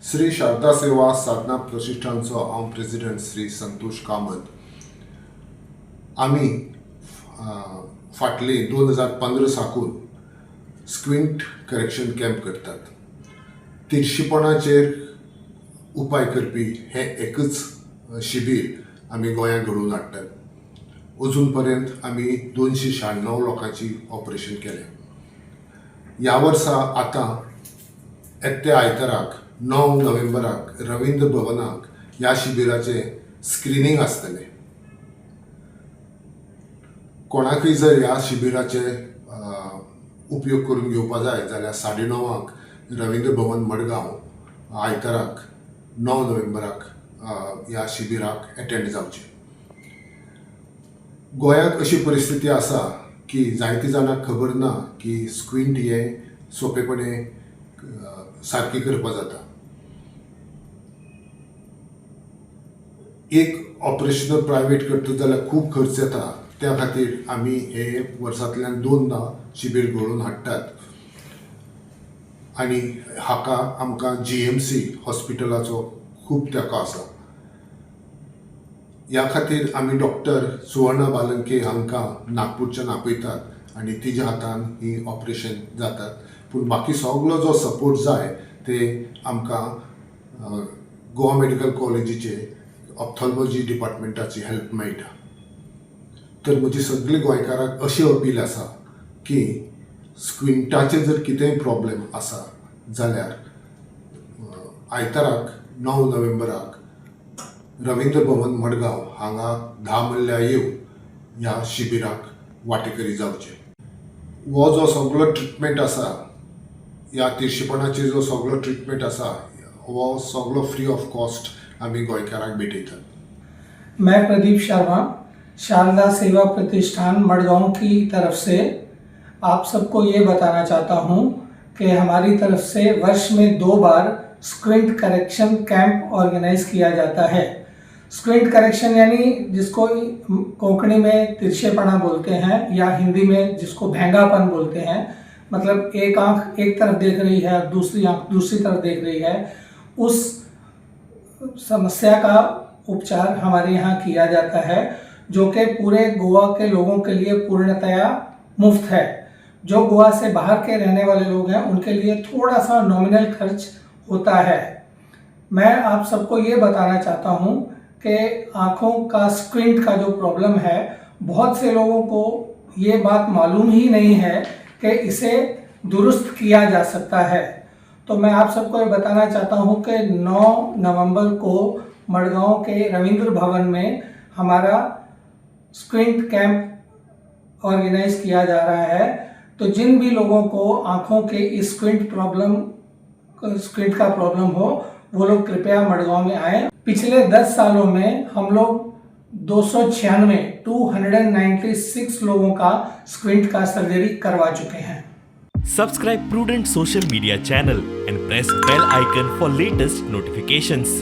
श्री शारदा सेवा साधना प्रतिश्ठानचो हांव प्रेजिडंट श्री संतोष कामत. आमी फाटले 2015 साकून स्क्विंट करेक्शन कॅम्प करतात. तिरशीपणाचेर उपाय करपी हें एकच शिबीर आमी गोंयांत घडोवन हाडटात. अजून पर्यंत आमी 296 लोकांची ऑपरेशन केलें. ह्या वर्सा आतां येत्या आयताराक 9 नोव्हेंबराक रविंद्र भवनाक ह्या शिबिराचें स्क्रिनींग आसतलें. कोणाकय जर ह्या शिबिराचे उपयोग करून घेवपा जाय जाल्यार 9:30क रविंद्र भवन, मडगांव, आयताराक 9 नोव्हेंबराक ह्या शिबिराक एटेंड जावचें. गोंयांत अशी परिस्थिती आसा की जायते जाणांक खबर ना की स्क्विंट हें सोंपेपणी सारकी करपा जाता. एक ऑपरेशन प्रायवेट करता जाल्यार खूब खर्च येता. त्या खातीर आमी हे वर्सांतल्यान दोनदां शिबीर घडोवन हाडटात आनी हाका आमकां जीएमसी हॉस्पिटलाचो खूब तेंको आसा. ह्या खातीर आमी डॉक्टर सुवर्णा बालंके हांकां नागपूरच्यान आपयतात आनी तिच्या हातान ही ऑपरेशन जातात. पूण बाकी सगलो जो सपोर्ट जाय ते आमकां गोवा मेडिकल कॉलेजीचे ऑप्थॉल्मॉलॉजी डिपार्टमेंटाची हेल्प मेळटा. तर म्हजी सगळे गोंयकारांक अशी अपील आसा की स्क्विंटाचे जर कितेंय प्रॉब्लेम आसा जाल्यार आयताराक 9 नोव्हेंबराक रविंद्र भवन, मडगांव हांगा 10 म्हणल्यार येवन ह्या शिबिराक वांटेकरी जावचे. हो जो सगळो ट्रिटमेंट आसा, ह्या तिरशेपणाचेर जो सगळो ट्रिटमेंट आसा, हो सगळो फ्री ऑफ कॉस्ट आमी गोंयकारांक भेटयतात. मैं प्रदीप शर्मा, शारदा सेवा प्रतिष्ठान, मडगांव की तरफ से आप सबको ये बताना चाहता हूँ कि हमारी तरफ से वर्ष में दो बार स्क्विंट करेक्शन कैंप ऑर्गेनाइज किया जाता है. स्क्विंट करेक्शन यानी जिसको कोंकणी में तिरछेपना बोलते हैं या हिंदी में जिसको भेंगापन बोलते हैं, मतलब एक आंख एक तरफ देख रही है और दूसरी आंख दूसरी तरफ देख रही है, उस समस्या का उपचार हमारे यहाँ किया जाता है, जो कि पूरे गोवा के लोगों के लिए पूर्णतया मुफ्त है. जो गोवा से बाहर के रहने वाले लोग हैं, उनके लिए थोड़ा सा नॉमिनल खर्च होता है. मैं आप सबको ये बताना चाहता हूँ कि आँखों का स्क्विंट का जो प्रॉब्लम है, बहुत से लोगों को ये बात मालूम ही नहीं है कि इसे दुरुस्त किया जा सकता है. तो मैं आप सबको ये बताना चाहता हूँ कि 9 नवंबर को मडगांव के रविंद्र भवन में हमारा स्क्विंट कैंप ऑर्गेनाइज किया जा रहा है. तो जिन भी लोगों को आँखों के स्क्विंट प्रॉब्लम, स्क्विंट का प्रॉब्लम हो, वो लोग कृपया मडगांव में आएँ. पिछले 10 सालों में हम लोग 296, 296 लोगों का स्क्विंट का सर्जरी करवा चुके हैं. Subscribe Prudent Social Media channel and press bell icon for latest notifications.